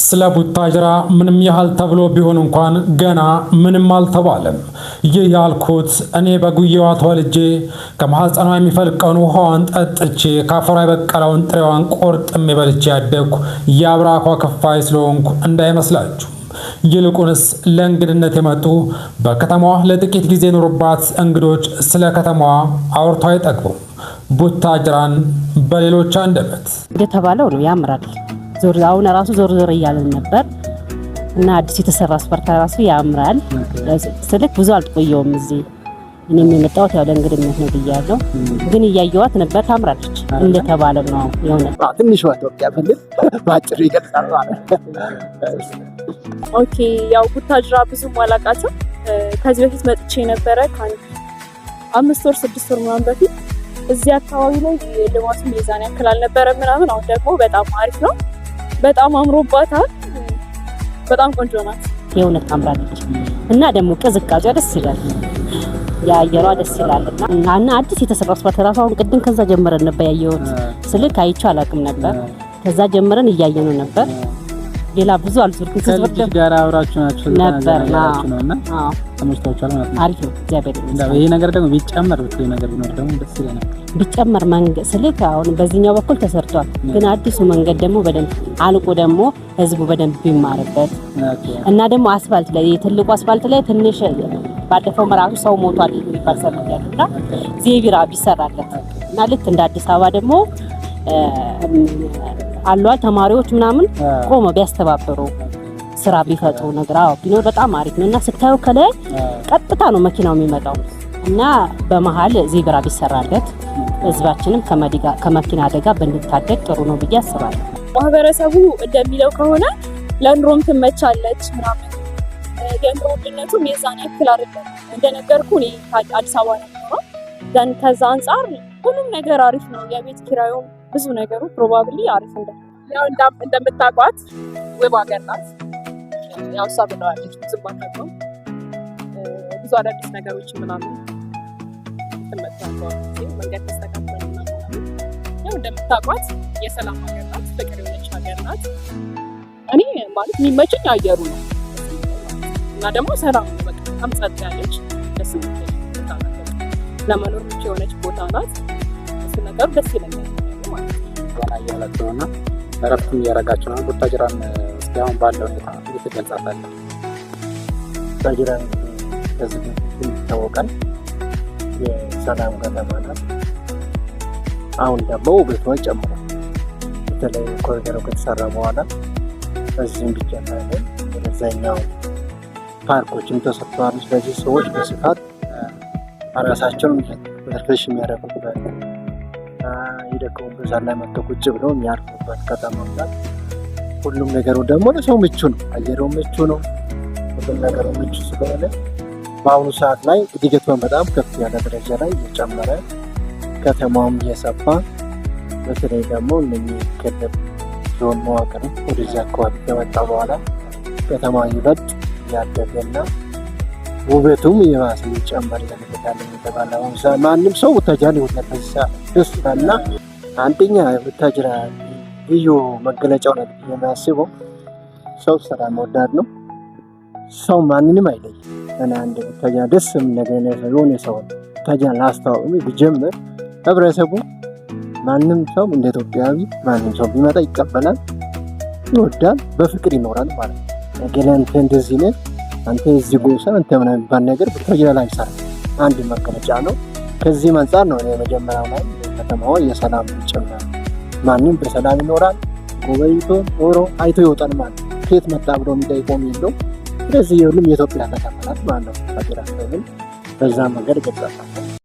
ስለ ቡታጅራ ምንም ያህል ተብሎ ቢሆን እንኳን ገና ምንም አልተባለም። ይህ ያልኩት እኔ በጉያዋ ተወልጄ ከማህፀኗ የሚፈልቀውን ውሃዋን ጠጥቼ ከአፈሯ የበቀለውን ጥሬዋን ቆርጥሜ በልቼ ያደግኩ የአብራኳ ክፋይ ስለሆንኩ እንዳይመስላችሁ። ይልቁንስ ለእንግድነት የመጡ፣ በከተማዋ ለጥቂት ጊዜ የኖሩባት እንግዶች ስለ ከተማዋ አውርተው አይጠግቡም። ቡታጅራን በሌሎች አንደበት እንደተባለው ነው፣ ያምራል። ዞር አሁን ራሱ ዞር ዞር እያለን ነበር እና አዲስ የተሰራ አስፋልት ራሱ ያምራል። ስልክ ብዙ አልቆየውም እዚህ። እኔም የመጣሁት ያው ለእንግድነት ነው ብያለሁ፣ ግን እያየዋት ነበር። ታምራለች፣ እንደተባለው ነው የሆነ። ትንሿ ኢትዮጵያ ብንል በአጭሩ ይገልጻል ማለት ነው። Okay፣ ያው ቡታጅራ ብዙም አላውቃትም። ከዚህ በፊት መጥቼ ነበረ ከአንድ 5 ወር 6 ወር ምናምን በፊት። እዚህ አካባቢ ላይ ልማቱም የዛን ያክል አልነበረም ምናምን። አሁን ደግሞ በጣም አሪፍ ነው። በጣም አምሮባታል። በጣም ቆንጆ ናት። የእውነት ታምራለች እና ደግሞ ቅዝቃዜዋ ደስ ይላል፣ የአየሯ ደስ ይላል እና አዲስ የተሰራው አስፋልት ራሱ አሁን ቅድም ከዛ ጀምረን ነበር ያየሁት። ስልክ አይቼው አላውቅም ነበር። ከዛ ጀምረን እያየነው ነበር። ሌላ ብዙ አልዞርኩም። ከልጅሽ ጋር አብራችሁ ናችሁ ነበር ነው እና ተመችቷችኋል ማለት ነው? አሪፍ ነው፣ እግዚአብሔር ይመስገን። ይሄ ነገር ደግሞ ቢጨመር ብትይ ነገር ቢኖር ደግሞ ደስ ይለናል። ቢጨመር መንገድ ስልክ አሁን በዚህኛው በኩል ተሰርቷል፣ ግን አዲሱ መንገድ ደግሞ በደንብ አልቆ ደግሞ ህዝቡ በደንብ ቢማርበት እና ደግሞ አስፋልት ላይ፣ ትልቁ አስፋልት ላይ ትንሽ ባለፈው ራሱ ሰው ሞቷል የሚባል ሰምቻለሁ እና ዜብራ ቢሰራለት እና ልክ እንደ አዲስ አበባ ደግሞ አሏል ተማሪዎች ምናምን ቆመው ቢያስተባብሩ፣ ስራ ቢፈጥሩ ነገር አዎ ቢኖር በጣም አሪፍ ነው። እና ስታየው ከላይ ቀጥታ ነው መኪናው የሚመጣው እና በመሀል ዜብራ ቢሰራለት ህዝባችንም ከመኪና አደጋ ብንታደግ ጥሩ ነው ብዬ አስባለሁ። ማህበረሰቡ እንደሚለው ከሆነ ለኑሮም ትመቻለች ምናምን፣ የኑሮ ውድነቱም የዛን ያክል አይደለም። እንደነገርኩ እኔ አዲስ አበባ ነው የምኖረው። Then ከዛ አንጻር ሁሉም ነገር አሪፍ ነው። የቤት ኪራዩም ብዙ ነገሩ probably አሪፍ እንደ ያው እንደምታውቋት ውብ ሀገር ናት። ያው እሷ ብለዋለች፣ ብዙም አታውቀውም። ብዙ አዳዲስ ነገሮች ምናምን ትመጣለች። መንገድ ተስተካክሏል ምናምን። ያው እንደምታውቋት የሰላም ሀገር ናት፣ ፍቅር የሆነች ሀገር ናት። እኔ ማለት የሚመቸኝ አየሩ ነው እና ደግሞ ሰላም ነው። በቃ በጣም ጸጥ ያለች ደስ የምትል ቦታ ናት። በቃ ለመኖር ምቹ የሆነች ቦታ ናት። እሱ ነገሩ ደስ ይለኛል ማለት ነው። ዘና እያላችሁ ነው እና እረፍትም እያደረጋችሁ ነው። ቡታጅራን እስኪ አሁን ባለው ሁኔታ እንዴት ትገልጻታለህ? ቡታጅራ ከዚህ በፊት ይታወቃል። የሰላም ከተማ ናት። አሁን ደግሞ ውበቷ ጨምሯል። በተለይ ኮሪደሩ ከተሰራ በኋላ በዚህም ብቻ ሳይሆን ወደዛኛው ፓርኮችም ተሰርተዋል። ስለዚህ ሰዎች በስፋት ራሳቸውን refresh የሚያደርጉበት፣ የደከሙበት ላይ መጥተው ቁጭ ብለው የሚያርፉበት ከተማ ናት። ሁሉም ነገሩ ደግሞ ለሰው ምቹ ነው። አየሩ ምቹ ነው። ሁሉም ነገሩ ምቹ ስለሆነ በአሁኑ ሰዓት ላይ እድገቷን በጣም ከፍ ያለ ደረጃ ላይ እየጨመረ፣ ከተማውም እየሰፋ፣ በተለይ ደግሞ እነኚህ ክልል ዞን መዋቅር ወደዚህ አካባቢ ከመጣ በኋላ ከተማ ይበልጥ እያደገና ውበቱም የባሰ እየጨመረ ይሄዳል የተባለ አሁን ሰዓት ማንም ሰው ቡታጅራን ይወዳል። በዚህ ሰዓት ደስ ይላል እና አንደኛ ቡታጅራ ልዩ መገለጫው ነው ብዬ የማስበው ሰው ሰላም ወዳድ ነው። ሰው ማንንም አይለይም። እና አንድ ቡታጅራ ደስ የሚል ነገር የሆነ ሰው ቡታጅራ ላስተዋውቅ ብጀምር ህብረተሰቡ ማንም ሰው እንደ ኢትዮጵያዊ ማንም ሰው ቢመጣ ይቀበላል፣ ይወዳል፣ በፍቅር ይኖራል ማለት ነው። ነገ አንተ እንደዚህ ነህ፣ አንተ የዚህ ጎሳ፣ አንተ ምናምን የሚባል ነገር ቡታጅራ ላይ አይሰራም። አንድ መገለጫ ነው። ከዚህም አንጻር ነው እኔ መጀመሪያው ላይ ከተማዋ የሰላም ጭምር ማንም በሰላም ይኖራል። ጎበኝቶ ኖሮ አይቶ ይወጣል ማለት ነው። ከየት መጣ ብሎ የሚጠይቀውም የለውም። ስለዚህ የሁሉም የኢትዮጵያ ከተማ ናት ማለት ነው። ቡታጅራ በዛ መንገድ እገልጻታለሁ።